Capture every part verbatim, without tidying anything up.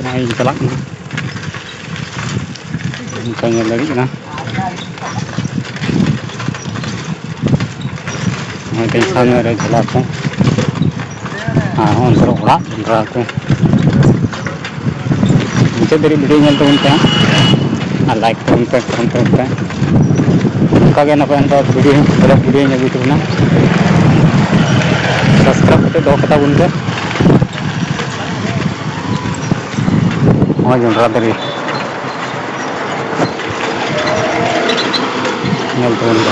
ᱱᱚᱜᱼᱚᱭ ᱤᱧ ᱪᱟᱞᱟᱜ ᱠᱟᱱᱟ, ᱚᱱᱠᱟ ᱧᱮᱞ ᱫᱟᱲᱮᱭᱟᱜ ᱠᱟᱱᱟ᱾ ᱱᱚᱜᱼᱚᱭ ᱛᱮᱦᱮᱧ ᱥᱟᱢᱱᱮ ᱨᱮ ᱡᱷᱚᱞᱟ ᱠᱚ, ᱟᱨ ᱦᱚᱸ ᱚᱱᱛᱮ ᱨᱮ ᱚᱲᱟᱜ ᱡᱚᱱᱰᱨᱟ ᱠᱚ᱾ ᱢᱩᱪᱟᱹᱫ ᱫᱷᱟᱹᱨᱤᱡ ᱵᱷᱤᱰᱤᱭᱳ ᱧᱮᱞ ᱛᱟᱵᱚᱱ ᱯᱮ ᱟᱨ ᱞᱟᱭᱤᱠ ᱛᱟᱵᱚᱱ ᱯᱮ, ᱠᱚᱢᱮᱱᱴ ᱛᱟᱵᱚᱱ ᱯᱮ᱾ ᱚᱱᱠᱟᱜᱮ ᱱᱟᱯᱟᱭ ᱱᱟᱯᱟᱭ ᱵᱷᱤᱰᱤᱭᱳ, ᱵᱷᱤᱰᱤᱭᱳᱧ ᱟᱹᱜᱩᱭ ᱛᱟᱵᱚᱱᱟ᱾ ᱥᱟᱵᱥᱠᱨᱟᱭᱤᱵ ᱠᱟᱛᱮ ᱫᱚᱦᱚ ᱠᱟᱛᱟ ᱵᱚᱱ ᱯᱮ᱾ ᱱᱚᱜᱼᱚᱭ ᱡᱚᱱᱰᱨᱟ ᱫᱟᱨᱮ ᱧᱮᱞ ᱛᱟᱵᱚᱱ ᱯᱮ᱾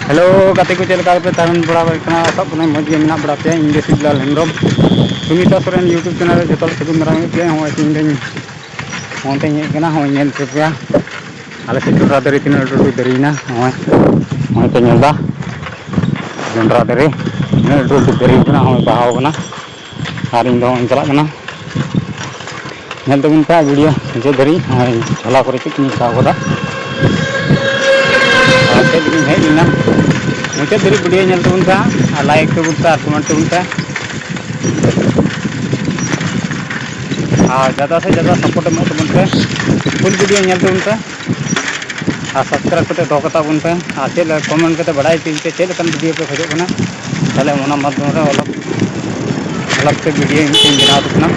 ᱦᱮᱞᱳ ᱜᱟᱛᱮ ᱠᱚ, ᱪᱮᱫ ᱞᱮᱠᱟ ᱯᱮ ᱛᱟᱦᱮᱸ ᱵᱟᱲᱟ ᱠᱟᱱᱟ? ᱟᱥᱚᱜ ᱠᱟᱹᱱᱟᱹᱧ ᱢᱚᱡᱽ ᱜᱮ ᱢᱮᱱᱟᱜ ᱵᱟᱲᱟ ᱯᱮᱭᱟ᱾ ᱤᱧ ᱜᱮ ᱥᱤᱵᱞᱟᱞ ᱦᱮᱢᱵᱨᱚᱢ, ᱥᱩᱱᱤᱛᱟ ᱥᱚᱨᱮᱱ YouTube ᱪᱮᱱᱮᱞ ᱨᱮ ᱡᱚᱛᱚ ᱦᱚᱲ ᱥᱟᱹᱜᱩᱱ ᱫᱟᱨᱟᱢ ᱦᱩᱭᱩᱜ ᱜᱮᱭᱟ᱾ ᱱᱚᱜᱼᱚᱭ ᱛᱮᱦᱮᱧ ᱫᱚᱧ ᱚᱱᱛᱮᱧ ᱦᱮᱡ ᱟᱠᱟᱱᱟ, ᱱᱚᱜᱼᱚᱭ ᱧᱮᱞ ᱦᱚᱪᱚ ᱯᱮᱭᱟ ᱟᱞᱮ ᱥᱮᱫ ᱡᱚᱱᱰᱨᱟ ᱫᱟᱨᱮ ᱛᱤᱱᱟᱹᱜ ᱞᱟᱹᱴᱩ ᱞᱟᱹᱴᱩ ᱫᱟᱨᱮᱭᱮᱱᱟ᱾ ᱱᱚᱜᱼᱚᱭ, ᱱᱚᱜᱼᱚᱭ ᱯᱮ ᱧᱮᱞ ᱮᱫᱟ ᱡᱚᱱᱰᱨᱟ ᱫᱟᱨᱮ ᱛᱤᱱᱟᱹᱜ ᱞᱟᱹᱴᱩ ᱞᱟᱹᱴᱩ ᱫᱟᱨᱮ ᱠᱟᱱᱟ, ᱱᱚᱜᱼᱚᱭ ᱵᱟᱦᱟᱣ ᱠᱟᱱᱟ᱾ ᱟᱨ ᱤᱧ ᱫᱚ ᱱᱚᱜᱼᱚᱭ ᱤᱧ ᱪᱟᱞᱟᱜ ᱠᱟᱱᱟ, ᱧᱮᱞ ᱛᱟᱵᱚᱱ ᱯᱮ ᱵᱷᱤᱰᱤᱭᱳ ᱢᱩᱪᱟᱹᱫ ᱫᱷᱟᱹᱨᱤᱡ᱾ ᱱᱚᱜᱼᱚᱭ ᱡᱷᱚᱞᱟ ᱠᱚᱨᱮ ᱪᱮᱫ ᱠᱚᱧ ᱥᱟᱵ ᱠᱟᱫᱟ ᱟᱨ ᱪᱮᱫ ᱞᱟᱹᱜᱤᱫ ᱤᱧ ᱦᱮᱡ ᱞᱮᱱᱟ᱾ ᱢᱩᱪᱟᱹᱫ ᱫᱷᱟᱹᱨᱤᱡ ᱵᱷᱤᱰᱤᱭᱳ ᱧᱮᱞ ᱛᱟᱵᱚᱱ ᱯᱮ ᱟᱨ ᱞᱟᱭᱤᱠ ᱛᱟᱵᱚᱱ ᱯᱮ ᱟᱨ ᱠᱚᱢᱮᱱᱴ ᱛᱟᱵᱚᱱ ᱯᱮ᱾ ᱟᱨ ᱡᱟᱫᱟ ᱥᱮ ᱡᱟᱫᱟ ᱥᱟᱯᱳᱨᱴ ᱮᱢᱚᱜ ᱛᱟᱵᱚᱱ ᱯᱮ, ᱯᱷᱩᱞ ᱵᱷᱤᱰᱤᱭᱳ ᱧᱮᱞ ᱛᱟᱵᱚᱱ ᱯᱮ ᱟᱨ ᱥᱟᱵᱥᱠᱨᱟᱭᱤᱵ ᱠᱟᱛᱮ ᱫᱚᱦᱚ ᱠᱟᱛᱟ ᱵᱚᱱ ᱯᱮ᱾ ᱟᱨ ᱪᱮᱫ ᱞᱮᱠᱟ ᱠᱚᱢᱮᱱᱴ ᱠᱟᱛᱮ ᱵᱟᱲᱟᱭ ᱦᱚᱪᱚᱧ ᱯᱮ ᱪᱮᱫ ᱞᱮᱠᱟᱱ ᱵᱷᱤᱰᱤᱭᱳ ᱯᱮ ᱠᱷᱚᱡᱚᱜ ᱠᱟᱱᱟ, ᱛᱟᱦᱚᱞᱮ ᱚᱱᱟ ᱢᱟᱫᱽᱫᱷᱚᱢ ᱨᱮ ᱚᱞᱚᱜ ᱚᱞᱚᱜ ᱛᱮ ᱵᱷᱤᱰᱤᱭᱳ ᱢᱤᱫᱴᱮᱱ ᱵᱮᱱᱟᱣ ᱛᱟᱵᱚᱱᱟ᱾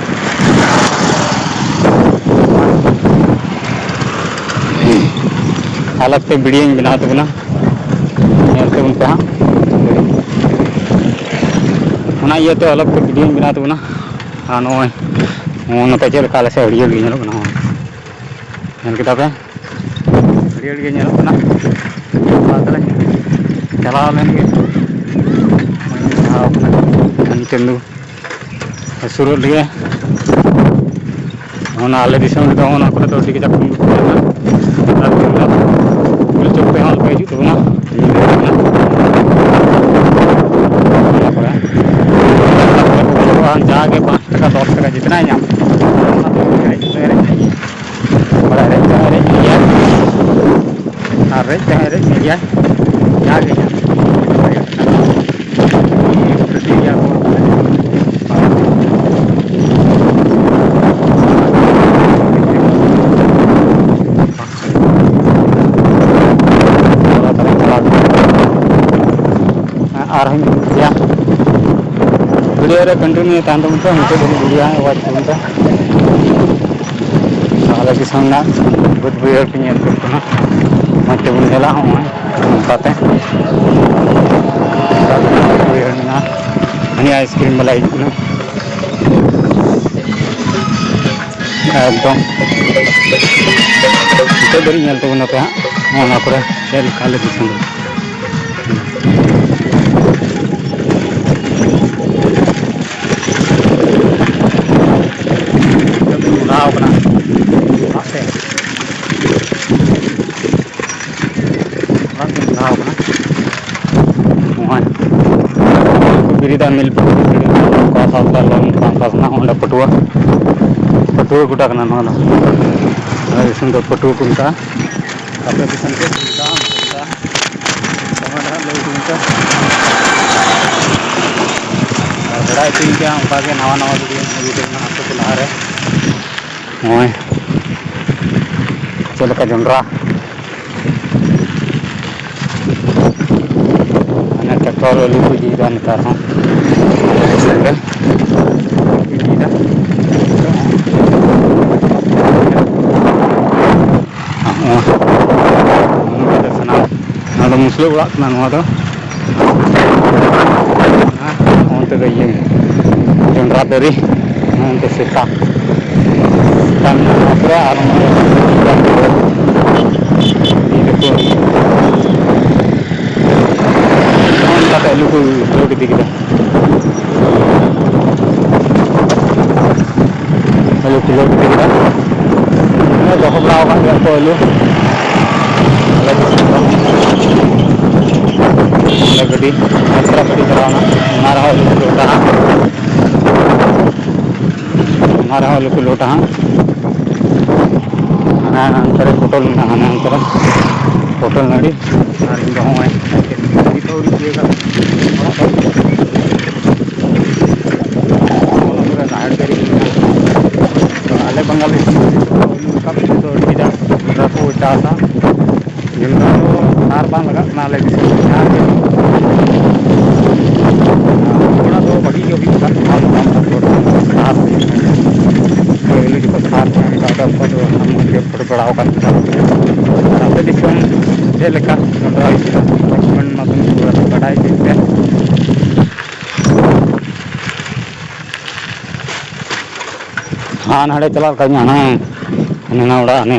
ᱟᱞᱟᱜᱽ ᱛᱮ ᱵᱷᱤᱰᱤᱭᱳᱧ ᱵᱮᱱᱟᱣ ᱛᱟᱵᱚᱱᱟ, ᱧᱮᱞ ᱛᱟᱵᱚᱱ ᱯᱮ ᱦᱟᱸᱜ᱾ ᱚᱱᱟ ᱤᱭᱟᱹᱛᱮ ᱟᱞᱟᱜᱽ ᱛᱮ ᱵᱷᱤᱰᱤᱭᱳᱧ ᱵᱮᱱᱟᱣ ᱛᱟᱵᱚᱱᱟ᱾ ᱟᱨ ᱱᱚᱜᱼᱚᱭ ᱱᱚᱜᱼᱚ ᱱᱚᱛᱮ ᱪᱮᱫ ᱞᱮᱠᱟ ᱟᱞᱮ ᱥᱮᱫ ᱦᱟᱹᱨᱭᱟᱹᱲ ᱜᱮ ᱧᱮᱞᱚᱜ ᱠᱟᱱᱟ, ᱱᱚᱜᱼᱚᱭ ᱧᱮᱞ ᱠᱮᱫᱟ ᱯᱮ, ᱦᱟᱹᱨᱭᱟᱹᱲ ᱜᱮ ᱧᱮᱞᱚᱜ ᱠᱟᱱᱟ᱾ ᱢᱟ ᱛᱟᱦᱞᱮ ᱪᱟᱞᱟᱣ ᱞᱮᱱ ᱜᱮ᱾ ᱱᱚᱜᱼᱚᱭ ᱪᱟᱞᱟᱣ ᱠᱟᱱᱟ ᱪᱟᱸᱫᱩ᱾ ᱥᱩᱨᱩᱜ ᱞᱟᱹᱜᱤᱫ᱾ ᱚᱱᱟ ᱟᱞᱮ ᱫᱤᱥᱚᱢ ᱨᱮᱫᱚ ᱚᱱᱟ ᱠᱚᱨᱮ ᱫᱚ ᱟᱹᱰᱤ ᱠᱟᱡᱟᱠ ᱠᱚ ᱧᱩᱛᱩᱢ ᱠᱟᱱᱟ᱾ ᱟᱨ ᱧᱤᱫᱟᱹ ᱵᱮᱲᱟ ᱫᱚ ᱠᱩᱞᱦᱤ ᱪᱚᱠ ᱛᱮᱦᱚᱸ ᱠᱚ ᱦᱤᱡᱩᱜ ᱛᱟᱵᱚᱱᱟ᱾ ᱧᱤᱫᱟᱹ ᱵᱮᱲᱟ ᱚᱱᱟ ᱠᱚᱨᱮ᱾ ᱡᱟᱜᱮ ᱯᱟᱸᱪ ᱴᱟᱠᱟ, ᱫᱚᱥ ᱴᱟᱠᱟ ᱡᱤᱛᱱᱟᱭ ᱧᱟᱢ, ᱚᱱᱟ ᱫᱚ ᱮᱱᱮᱡ ᱫᱚ ᱮᱱᱮᱡ ᱜᱮᱭᱟ᱾ ᱵᱟᱲᱟᱭ ᱨᱮ ᱮᱱᱮᱡ ᱜᱮᱭᱟ᱾ ᱟᱨ ᱨᱮᱡ ᱛᱮᱦᱚᱸᱭ ᱨᱮᱡ ᱢᱮᱜᱮᱭᱟ, ᱡᱟᱜᱮ᱾ ᱟᱨᱦᱚᱸᱧ ᱩᱫᱩᱜ ᱯᱮᱭᱟ᱾ ᱵᱷᱤᱰᱤᱭᱳ ᱨᱮ ᱠᱚᱱᱴᱤᱱᱤᱭᱩ ᱛᱟᱦᱮᱱ ᱛᱟᱵᱚᱱ ᱯᱮ, ᱢᱩᱪᱟᱹᱫ ᱫᱷᱟᱹᱵᱤᱡ ᱵᱷᱤᱰᱤᱭᱳ ᱦᱟᱸᱜ ᱣᱟᱪ ᱛᱟᱵᱚᱱ ᱯᱮ᱾ ᱟᱞᱮ ᱫᱤᱥᱚᱢ ᱨᱮᱱᱟᱜ ᱵᱟᱹᱫᱽ ᱵᱟᱹᱭᱦᱟᱹᱲ ᱯᱮ ᱧᱮᱞ ᱩᱛᱟᱹᱨ ᱠᱟᱱᱟ᱾ ᱢᱚᱡᱽ ᱛᱮᱵᱚᱱ ᱧᱮᱞᱟ ᱦᱚᱸᱜᱼᱚᱭ ᱱᱚᱝᱠᱟᱛᱮ᱾ ᱵᱟᱹᱫᱽ ᱵᱟᱹᱭᱦᱟᱹᱲ ᱢᱮᱱᱟᱜᱼᱟ᱾ ᱦᱟᱹᱱᱤ ᱟᱭᱤᱥᱠᱨᱤᱢ ᱵᱟᱞᱟᱭ ᱦᱤᱡᱩᱜ ᱠᱟᱱᱟ᱾ ᱮᱠᱫᱚᱢ ᱱᱤᱛᱚᱜ ᱫᱷᱟᱹᱨᱤᱡ ᱧᱮᱞ ᱛᱟᱵᱚᱱ ᱟᱯᱮ ᱦᱟᱸᱜ ᱱᱚᱜᱼᱚ ᱱᱚᱣᱟ ᱠᱚᱨᱮ ᱪᱮᱫ ᱞᱮᱠᱟ ᱟᱞᱮ ᱫᱤᱥᱚᱢ ᱨᱮ᱾ ᱱᱤᱛᱚᱜ ᱫᱚᱧ ᱢᱚᱦᱰᱟᱣ ᱠᱟᱱᱟ ᱚᱲᱟᱜ ᱥᱮᱫ᱾ ᱚᱲᱟᱜ ᱥᱮᱫ ᱤᱧ ᱢᱚᱦᱰᱟᱣ ᱠᱟᱱᱟ᱾ ᱱᱚᱜᱼᱚᱭ ᱠᱚ ᱵᱤᱨᱤᱫᱟ ᱢᱤᱞ ᱯᱟᱹᱴᱩᱣᱟᱹ ᱠᱚ ᱵᱤᱨᱤᱫᱟ, ᱚᱠᱟ ᱥᱟᱶᱛᱟ ᱞᱚ ᱢᱤᱞ ᱵᱟᱝ ᱯᱟᱥᱱᱟᱜ, ᱚᱸᱰᱮ ᱯᱟᱹᱴᱩᱣᱟᱹ, ᱯᱟᱹᱴᱩᱣᱟᱹ ᱜᱚᱰᱟ ᱠᱟᱱᱟ ᱱᱚᱣᱟ ᱫᱚ᱾ ᱟᱞᱮ ᱫᱤᱥᱚᱢ ᱫᱚ ᱯᱟᱹᱴᱩᱣᱟᱹ ᱠᱚ ᱢᱮᱛᱟᱜᱼᱟ᱾ ᱟᱯᱮ ᱫᱤᱥᱚᱢ ᱪᱮᱫ ᱠᱚ ᱢᱮᱛᱟᱜᱼᱟ? ᱚᱱᱟ ᱫᱚ ᱦᱟᱸᱜ ᱞᱟᱹᱭ ᱟᱹᱜᱩ ᱢᱮᱥᱮ᱾ ᱟᱨ ᱵᱟᱲᱟᱭ ᱦᱚᱪᱚᱧ ᱯᱮ ᱦᱟᱸᱜ ᱚᱱᱠᱟ ᱜᱮ ᱱᱟᱣᱟ ᱱᱟᱣᱟ ᱵᱷᱤᱰᱤᱭᱳ ᱟᱹᱜᱩ ᱛᱟᱵᱚᱱᱟ ᱟᱯᱮ ᱠᱚ ᱞᱟᱦᱟᱨᱮ᱾ ᱱᱚᱜᱼᱚᱭ ᱪᱮᱫ ᱞᱮᱠᱟ ᱡᱚᱱᱰᱨᱟ, ᱢᱟᱱᱮ ᱴᱨᱟᱠᱴᱚᱨ ᱟᱹᱞᱩ ᱠᱚ ᱤᱫᱤᱭᱮᱫᱟ ᱱᱮᱛᱟᱨ ᱦᱚᱸ᱾ ᱟᱞᱮ ᱠᱚ ᱥᱮᱫ ᱨᱮ ᱤᱫᱤᱭᱮᱫᱟ᱾ ᱱᱚᱣᱟ ᱱᱚᱣᱟ ᱫᱚ ᱢᱩᱥᱞᱟᱹ ᱚᱲᱟᱜ ᱠᱟᱱᱟ ᱱᱚᱣᱟ ᱫᱚ᱾ ᱚᱱᱛᱮ ᱫᱚ ᱤᱭᱟᱹ ᱡᱚᱱᱰᱨᱟ ᱫᱟᱨᱮ, ᱚᱱᱛᱮ ᱥᱮᱛᱟ, ᱥᱮᱛᱟ ᱢᱮᱱᱟᱜᱼᱟ ᱱᱚᱣᱟ ᱠᱚᱨᱮ᱾ ᱟᱨ ᱚᱱᱟ ᱤᱭᱟᱹ ᱫᱚᱠᱚ ᱱᱚᱜᱼᱚ ᱱᱚᱝᱠᱟᱛᱮ ᱟᱹᱞᱩ ᱠᱚ ᱞᱳᱰ ᱤᱫᱤ ᱠᱮᱫᱟ᱾ ᱟᱹᱞᱩ ᱠᱚ ᱞᱳᱰ ᱤᱫᱤ ᱠᱮᱫᱟ᱾ ᱱᱚᱜᱼᱚᱭ ᱫᱚᱦᱚ ᱵᱟᱲᱟ ᱟᱠᱟᱫ ᱜᱮᱭᱟ ᱠᱚ ᱟᱹᱞᱩ᱾ ᱟᱞᱮ ᱫᱤᱥᱚᱢ ᱫᱚ ᱚᱸᱰᱮ ᱜᱟᱹᱰᱤ ᱡᱟᱛᱨᱟ ᱜᱟᱹᱰᱤ ᱪᱟᱞᱟᱣᱱᱟ, ᱚᱱᱟ ᱨᱮᱦᱚᱸ ᱟᱹᱞᱩ ᱠᱚ ᱞᱳᱰᱟ ᱦᱟᱸᱜ᱾ ᱚᱱᱟ ᱨᱮᱦᱚᱸ ᱟᱹᱞᱩ ᱠᱚ ᱞᱳᱰᱟ ᱦᱟᱸᱜ᱾ ᱦᱟᱱᱟ ᱚᱱᱛᱮ ᱨᱮ ᱯᱚᱴᱚᱞ ᱢᱮᱱᱟᱜᱼᱟ, ᱦᱟᱱᱟ ᱚᱱᱛᱮ ᱨᱮ ᱯᱚᱴᱚᱞ ᱱᱟᱹᱲᱤ᱾ ᱟᱨ ᱤᱧ ᱫᱚ ᱦᱚᱸᱜᱼᱚᱭ ᱱᱤᱛ ᱦᱚᱸ ᱟᱹᱣᱨᱤ ᱛᱤᱭᱳᱜᱟ ᱚᱲᱟᱜ ᱫᱚ᱾ ᱚᱱᱟ ᱠᱚᱨᱮ ᱨᱟᱦᱮᱲ ᱫᱟᱨᱮ ᱠᱚ ᱢᱮᱱᱟᱜᱼᱟ᱾ ᱛᱚ, ᱟᱞᱮ ᱵᱟᱝᱜᱟᱞ ᱫᱤᱥᱚᱢ ᱨᱮ ᱟᱹᱞᱩ ᱨᱟᱠᱟᱵ ᱠᱟᱛᱮ ᱫᱚ ᱟᱹᱰᱤ ᱠᱟᱡᱟᱠ ᱡᱚᱱᱰᱨᱟ ᱠᱚ ᱪᱟᱥᱟ᱾ ᱡᱚᱱᱰᱨᱟ ᱫᱚ ᱥᱟᱨ ᱵᱟᱝ ᱞᱟᱜᱟᱜ ᱠᱟᱱᱟ ᱟᱞᱮ ᱫᱤᱥᱚᱢ ᱨᱮ, ᱡᱟᱦᱟᱸ ᱜᱮ ᱪᱮᱫ ᱞᱮᱠᱟ ᱱᱚᱰᱮ ᱦᱩᱭᱩᱜᱼᱟ, ᱠᱚᱢᱮᱱᱴ ᱢᱟᱫᱽᱫᱷᱚᱢ ᱛᱮ ᱵᱟᱰᱟᱭ ᱦᱚᱪᱚᱭ ᱯᱮ᱾ ᱦᱟᱱᱟ ᱱᱟᱰᱮ ᱪᱟᱞᱟᱜ ᱞᱮᱠᱟ ᱦᱟᱱᱮ, ᱦᱟᱱᱮ ᱱᱟ ᱚᱲᱟᱜ, ᱦᱟᱱᱮ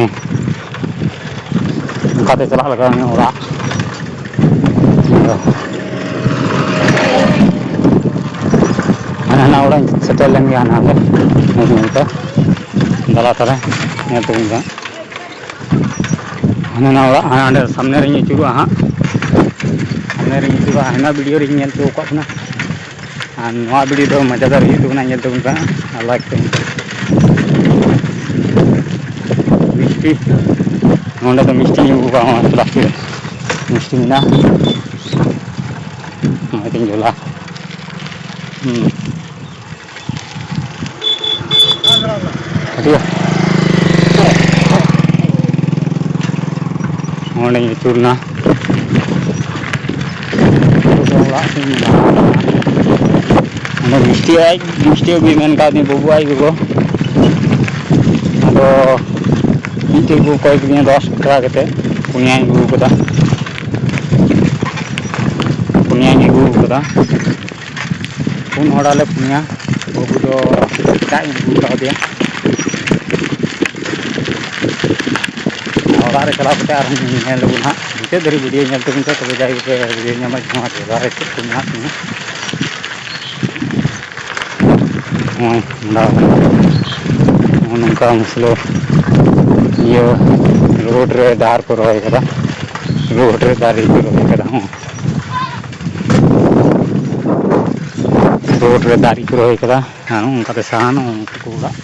ᱚᱱᱠᱟᱛᱮ ᱪᱟᱞᱟᱜ ᱞᱮᱠᱟ ᱦᱟᱱᱮ ᱚᱲᱟᱜ᱾ ᱦᱟᱱᱮ ᱦᱟᱱᱟ ᱚᱲᱟᱜ ᱤᱧ ᱥᱮᱴᱮᱨ ᱞᱮᱱ ᱜᱮᱭᱟ, ᱦᱟᱱᱟ ᱦᱟᱸᱰᱮ ᱧᱮᱞ ᱧᱮᱞ ᱛᱮ᱾ ᱫᱟᱞᱟ ᱛᱟᱞᱮ ᱧᱮᱞ ᱛᱟᱵᱚᱱ ᱯᱮ᱾ ᱦᱟᱱᱮ ᱱᱟ ᱚᱲᱟᱜ, ᱦᱟᱱᱮ ᱦᱟᱸᱰᱮ ᱥᱟᱢᱱᱮ ᱨᱤᱧ ᱟᱹᱪᱩᱨᱚᱜᱼᱟ ᱦᱟᱸᱜ᱾ ᱥᱟᱢᱱᱮ ᱨᱤᱧ ᱟᱹᱪᱩᱨᱚᱜᱼᱟ, ᱦᱟᱱᱟ ᱵᱷᱤᱰᱤᱭᱳ ᱨᱤᱧ ᱧᱮᱞ ᱦᱚᱪᱚ ᱟᱠᱟᱫ ᱵᱚᱱᱟ᱾ ᱟᱨ ᱱᱚᱣᱟ ᱵᱷᱤᱰᱤᱭᱳ ᱫᱚ ᱢᱟᱡᱟᱫᱟᱨ ᱦᱩᱭᱩᱜ ᱛᱟᱵᱚᱱᱟ, ᱧᱮᱞ ᱛᱟᱵᱚᱱ ᱯᱮ ᱦᱟᱸᱜ ᱟᱨ ᱞᱟᱭᱤᱠ ᱛᱟᱵᱚᱱ ᱯᱮ᱾ ᱢᱤᱥᱴᱤ, ᱱᱚᱸᱰᱮ ᱫᱚ ᱢᱤᱥᱴᱤ ᱧᱩ ᱠᱚᱣᱟ, ᱦᱚᱸ ᱯᱞᱟᱥᱴᱤᱠ ᱨᱮ ᱢᱤᱥᱴᱤ ᱢᱮᱱᱟᱜᱼᱟ᱾ ᱱᱚᱜᱼᱚᱭ ᱛᱤᱧ ᱡᱷᱚᱞᱟ᱾ ᱦᱩᱸ᱾ ᱦᱟᱹᱴᱤᱭᱟᱹ᱾ ᱚᱸᱰᱮᱧ ᱟᱹᱪᱩᱨᱱᱟ᱾ ᱚᱲᱟᱜ ᱥᱮᱫ ᱤᱧ ᱞᱟᱦᱟ ᱠᱟᱱᱟ᱾ ᱚᱸᱰᱮ ᱢᱤᱥᱴᱤ ᱟᱡ, ᱢᱤᱥᱴᱤ ᱟᱹᱜᱩᱭ ᱢᱮᱱ ᱠᱟᱣᱫᱤᱧ ᱵᱟᱹᱵᱩ ᱟᱡ ᱜᱚᱜᱚ᱾ ᱟᱫᱚ ᱢᱤᱫᱴᱮᱡ ᱠᱚ ᱠᱚᱭ ᱠᱤᱫᱤᱧᱟ ᱫᱚᱥ ᱴᱟᱠᱟ ᱠᱟᱛᱮ, ᱯᱩᱱᱭᱟᱧ ᱟᱹᱜᱩ ᱠᱟᱫᱟ᱾ ᱯᱩᱱᱭᱟᱧ ᱟᱹᱜᱩ ᱠᱟᱫᱟ᱾ ᱯᱩᱱ ᱦᱚᱲ ᱟᱞᱮ ᱯᱩᱱᱭᱟ᱾ ᱵᱟᱹᱵᱩ ᱫᱚ ᱮᱴᱟᱜ ᱤᱧ ᱟᱹᱜᱩ ᱠᱟᱣᱫᱮᱭᱟ᱾ ᱚᱲᱟᱜ ᱨᱮ ᱪᱟᱞᱟᱣ ᱠᱟᱛᱮ ᱟᱨᱦᱚᱸ ᱧᱮᱞ ᱟᱵᱚᱱ ᱦᱟᱸᱜ᱾ ᱢᱩᱪᱟᱹᱫ ᱫᱷᱟᱹᱨᱤᱡ ᱵᱷᱤᱰᱤᱭᱳ ᱧᱮᱞ ᱛᱟᱵᱚᱱ ᱯᱮ, ᱛᱚᱵᱮ ᱡᱟᱭ ᱦᱳᱠ ᱵᱷᱤᱰᱤᱭᱳ ᱧᱟᱢᱚᱜ ᱡᱟᱦᱟᱸ ᱡᱟᱭᱜᱟ ᱨᱮ ᱪᱮᱫ ᱠᱚ ᱢᱮᱱᱟᱜ ᱛᱤᱧᱟᱹ᱾ ᱱᱚᱜᱼᱚᱭ ᱢᱚᱦᱰᱟ ᱟᱠᱟᱱᱟ᱾ ᱱᱚᱜᱼᱚ ᱱᱚᱝᱠᱟ ᱢᱩᱥᱞᱟᱹ ᱤᱭᱟᱹ ᱨᱳᱰ ᱨᱮ ᱰᱟᱦᱟᱨ ᱠᱚ ᱨᱚᱦᱚᱭ ᱠᱟᱫᱟ, ᱨᱳᱰ ᱨᱮ ᱫᱟᱨᱮ ᱠᱚ ᱨᱚᱦᱚᱭ ᱠᱟᱫᱟ᱾ ᱦᱚᱸ, ᱨᱳᱰ ᱨᱮ ᱫᱟᱨᱮ ᱠᱚ ᱨᱚᱦᱚᱭ ᱠᱟᱫᱟ᱾ ᱟᱨ ᱱᱚᱜᱼᱚ ᱱᱚᱝᱠᱟᱛᱮ ᱥᱟᱦᱟᱱ, ᱱᱚᱜᱼᱚ ᱱᱚᱝᱠᱟ ᱠᱚ ᱚᱲᱟᱜ᱾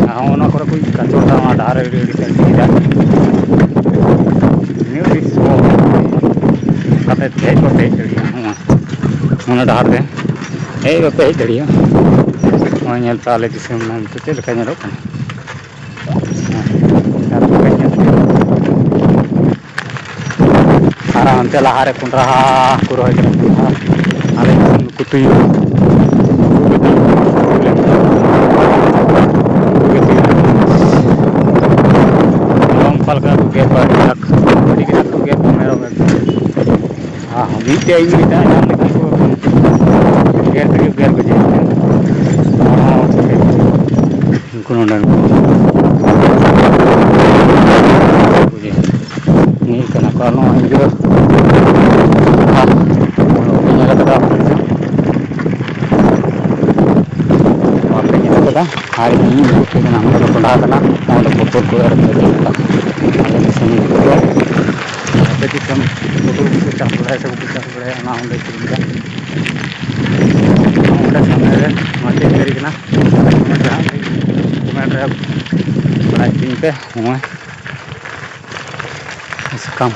ᱟᱨ ᱦᱚᱸᱜᱼᱚ ᱱᱚᱣᱟ ᱠᱚᱨᱮ ᱠᱚ ᱠᱟᱪᱚ ᱠᱟᱜᱼᱟ, ᱚᱱᱟ ᱰᱟᱦᱟᱨ ᱨᱮ ᱟᱹᱰᱤ ᱟᱹᱰᱤ ᱛᱮ ᱟᱹᱰᱤ ᱟᱸᱴ᱾ ᱤᱱᱟᱹ ᱟᱹᱰᱤ ᱥᱚ᱾ ᱚᱱᱠᱟᱛᱮ ᱦᱮᱡ ᱵᱟᱯᱮ ᱦᱮᱡ ᱫᱟᱲᱮᱭᱟᱜᱼᱟ᱾ ᱦᱚᱸ, ᱚᱱᱟ ᱰᱟᱦᱟᱨ ᱛᱮ ᱦᱮᱡ ᱵᱟᱯᱮ ᱦᱮᱡ ᱫᱟᱲᱮᱭᱟᱜᱼᱟ᱾ ᱱᱚᱜᱼᱚᱭ ᱧᱮᱞ ᱯᱮ ᱟᱞᱮ ᱫᱤᱥᱚᱢ ᱨᱮᱱᱟᱜ ᱱᱤᱛᱚᱜ ᱪᱮᱫ ᱞᱮᱠᱟ ᱧᱮᱞᱚᱜ ᱠᱟᱱᱟ᱾ ᱦᱮᱸ, ᱟᱨ ᱦᱟᱱᱛᱮ ᱞᱟᱦᱟᱨᱮ ᱠᱚᱸᱰᱷᱟ ᱠᱚ ᱨᱚᱦᱚᱭ ᱠᱟᱫᱟ, ᱠᱚᱸᱰᱷᱟ᱾ ᱟᱞᱮ ᱫᱤᱥᱚᱢ ᱫᱚ ᱠᱩᱛᱩᱭ᱾ ᱱᱚᱝᱠᱟ ᱞᱮᱠᱟ ᱜᱮᱨ ᱠᱚᱣᱟ ᱟᱹᱰᱤ ᱠᱟᱡᱟᱠ, ᱟᱹᱰᱤ ᱠᱟᱡᱟᱠ ᱠᱚ ᱜᱮᱨ ᱠᱚᱣᱟ ᱢᱮᱨᱚᱢ ᱮᱠᱫᱚᱢ᱾ ᱟᱨ ᱢᱤᱫᱴᱮᱡ ᱤᱧ ᱢᱮᱛᱟᱭ ᱧᱟᱢ ᱞᱮᱠᱷᱟᱱ ᱠᱚ ᱜᱮᱨ ᱛᱮᱜᱮ ᱜᱮᱨ ᱠᱚ ᱡᱮ᱾ ᱦᱚᱲ ᱦᱚᱸ ᱩᱱᱠᱩ ᱱᱚᱰᱮᱱ ᱠᱚ ᱡᱮ ᱢᱤᱫ ᱠᱟᱱᱟ ᱠᱚ᱾ ᱟᱨ ᱱᱚᱣᱟ ᱤᱭᱟᱹ ᱧᱮᱞ ᱠᱟᱫᱟ᱾ ᱱᱚᱣᱟ ᱯᱮ ᱧᱮᱞ ᱠᱟᱫᱟ᱾ ᱟᱨ ᱤᱧ ᱩᱫᱩᱜ ᱟᱯᱮ ᱠᱟᱱᱟ, ᱱᱚᱣᱟ ᱫᱚ ᱠᱚᱸᱰᱷᱟ ᱠᱟᱱᱟ, ᱱᱚᱣᱟ ᱫᱚ ᱯᱚᱴᱚᱞ ᱠᱚ ᱮᱨ ᱠᱟᱛᱮ ᱠᱚ ᱪᱟᱥ ᱠᱟᱫᱟ᱾ ᱟᱞᱮ ᱫᱤᱥᱚᱢ ᱨᱮᱫᱚ ᱟᱯᱮ ᱫᱤᱥᱚᱢ ᱯᱚᱴᱚᱞ ᱠᱚᱠᱚ ᱪᱟᱥ ᱵᱟᱲᱟᱭᱟ ᱥᱮ ᱵᱟᱠᱚ ᱪᱟᱥ ᱵᱟᱲᱟᱭᱟ, ᱚᱱᱟ ᱦᱚᱸ ᱞᱟᱹᱭ ᱛᱟᱵᱚᱱ ᱯᱮ᱾ ᱚᱸᱰᱮ ᱥᱟᱢᱱᱮ ᱨᱮ ᱱᱚᱣᱟ ᱪᱮᱫ ᱫᱟᱨᱮ ᱠᱟᱱᱟ? ᱠᱚᱢᱮᱱᱴ ᱨᱮ ᱦᱟᱸᱜ ᱞᱟᱹᱭ, ᱠᱚᱢᱮᱱᱴ ᱨᱮ ᱵᱟᱲᱟᱭ ᱦᱚᱪᱚᱧ ᱯᱮ᱾ ᱱᱚᱣᱟ ᱥᱟᱠᱟᱢ